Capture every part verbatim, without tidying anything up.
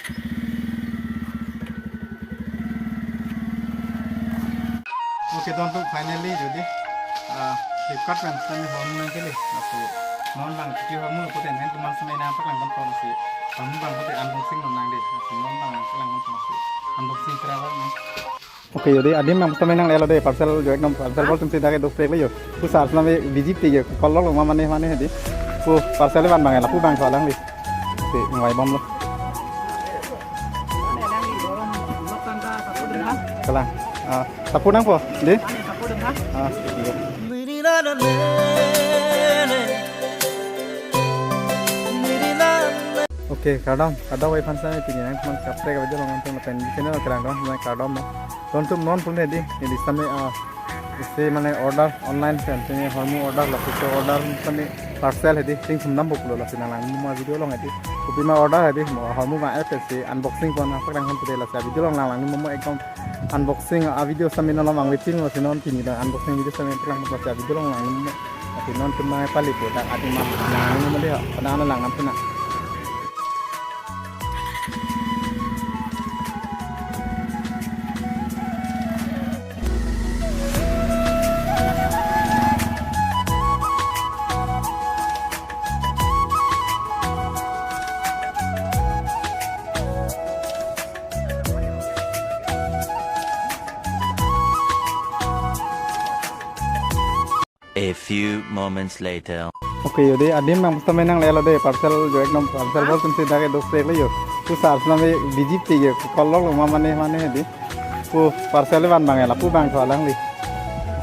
Okay, don tum, finally jodi, ah, Flipkart pen sitame hormu nangkele. Lasi non bang kopi hormu pute nangtum aphan sitame nangpaklang ponpo lasi. Hormu bang pute unboxing non nangde. Lasi non bang nangpaklang ponpo lasi. Unboxing kera bang nang. Okay, jodi adim bang sitame nanglelo de, parcel jo ekdom parcel bol tum sida ke dos pek le jo. Pu sir sitame busy te jo. Call lo ma mane mane hedi. Pu parcel van bang lapu bang tho alang di. Si ngwai bomlo. Kalang. Ah, sapu nangpo, di? Ah, iya. Okay, kardom, kardom, wi aphan sitame pini nangtum aphan kaprek video along nangtum lapen channel kelang dong, nang kardom mo. Don tum non pun hedi, hedi sitame, ah, isi mane order online pen, sitame hormu order lo, kuso order sitame parcel hedi, sing sum dam buklo lasi nanglang mo video along hedi. Kopima order hedi, mo hormu ma app si unboxing pon nangpaklang pon pute lasi video along nanglang mo mo ekdom unboxing a video sitame non long waiting lo si non pini la unboxing video sitame nangpaklang pon lasi video along nanglang mo. Lasi non tum nang pali pute adim ma nanglang mo de ha, pada nanglang nam puna. A few moments later. Okay, jodi adim bang sitame nanglelo de, parcel jo ekdom parcel bol tum sida ke dos pek le jo. Pu sir sitame busy te jo, call lo ma mane mane hedi. Pu parcel van bang lapu bang tho alang di.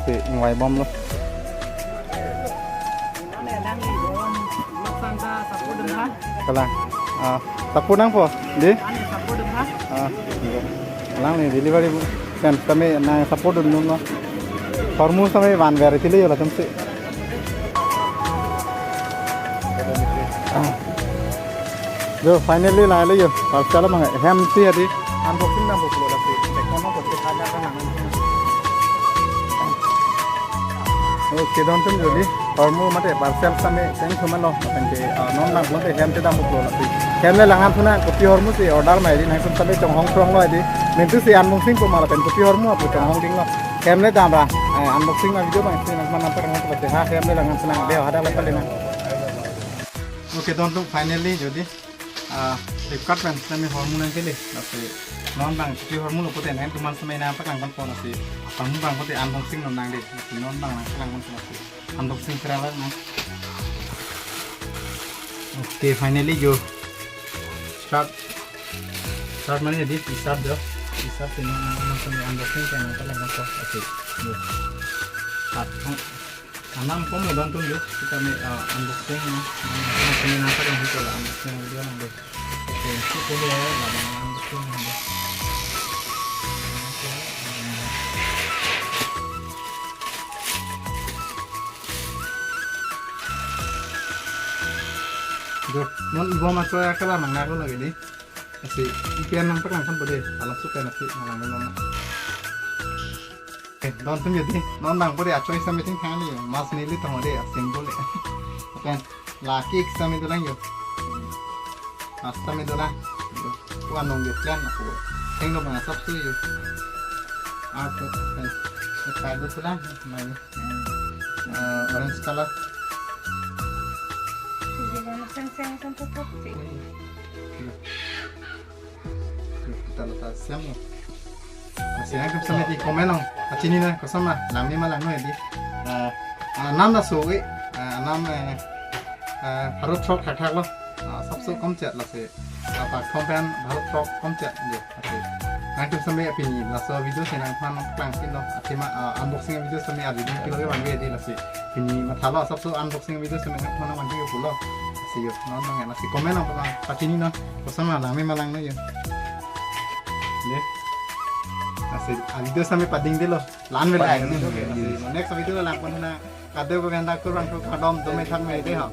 Si ngwai bomlo. Kalang. Ah, sapu nangpo, di? Ah, iya. Alang ni delivery pen sitame nang sapu dun dun lo. Hormu sitame van variety le jo latum si. Ah. Jo, finally lahelo jo. Parcel mang hem si hedi. Unboxing nang buklo lasi. Tekono ko si kada kan nang. Okay, don tum jodi hormu mate parcel sitame seng thuma lo, lapen ke, ah, non bang pulote hem te dam buklo lasi. Hem le lang nang puna, kopi hormu si order ma hedi, nangtum sitame chonghong throng lo hedi. Mentu si unboxing ko ma lapen kopi hormu apu chonghong ding lo. Hem le dam ra, eh, unboxing ma video bang si nangtum aphan nangpaklang pon lasi ha hem le lang nang puna, de ha da la pali nang. Okay, don tum, finally jodi, ah, Flipkart pen sitame hormu nangkele, lasi non bang kopi hormu lo pute nangtum aphan sitame nangpaklang ponpo lasi. Hormu bang pute unboxing non nangde, lasi non bang nangpaklang ponpo lasi. Unboxing kera bang nang. Okay, finally jo. Start. Start mane di, start jo. Start si non nang, nang sitame unboxing ke nangpaklang ponpo. Okay. Jo. Start. Anam ko mo don tum jo, sitame, ah, unboxing, ah, unboxing nangpaklang hiko la, unboxing video nang de. Okay, si ko mo la, unboxing nang de. Jo, non ibo ma choya kala nang naro lagi di. Asi, ipian nangpaklang ponpo de, alam suka nasi, malang nang. Eh, don tum jodi, non bang pute achoi sitame thengthang le, mas neli tong de, a symbol le. Lapen, la cake sitame dolang jo. Mas sitame dolang. Jo. Ko anong jo plan ako. Thengno bang asap su jo. Ah, to, kan. Ito do dolang, mai. Eh, orange color. Seng seng seng pupuk. Jo. Kita letak siam ni. Masih yang kita sama di komen long. Kachini na, koson ma, langme ma langno di. Ah, ah, anam laso e, ah, anam, eh, ah, pharo throk thakthak lo. Ah, sapso komchet lasi. Ah, Pakthom pen pharo throk komchet di. Okay. Nangtum sitame pini laso video si nangphan klang pilo. Athema, ah, unboxing video sitame adi pilo ke bang di lasi. Pini mathalo sapso unboxing video sitame nangphan nang mandi pulo. Si jo, non bang lasi comment nang pachini non. Koson ma langme ma langno jo. Ne. Lasi, ah, video sitame pading delo. Lan me lang. Next video lang pon na. Kado ko ganda kurang ko kadom to me thang me de ha.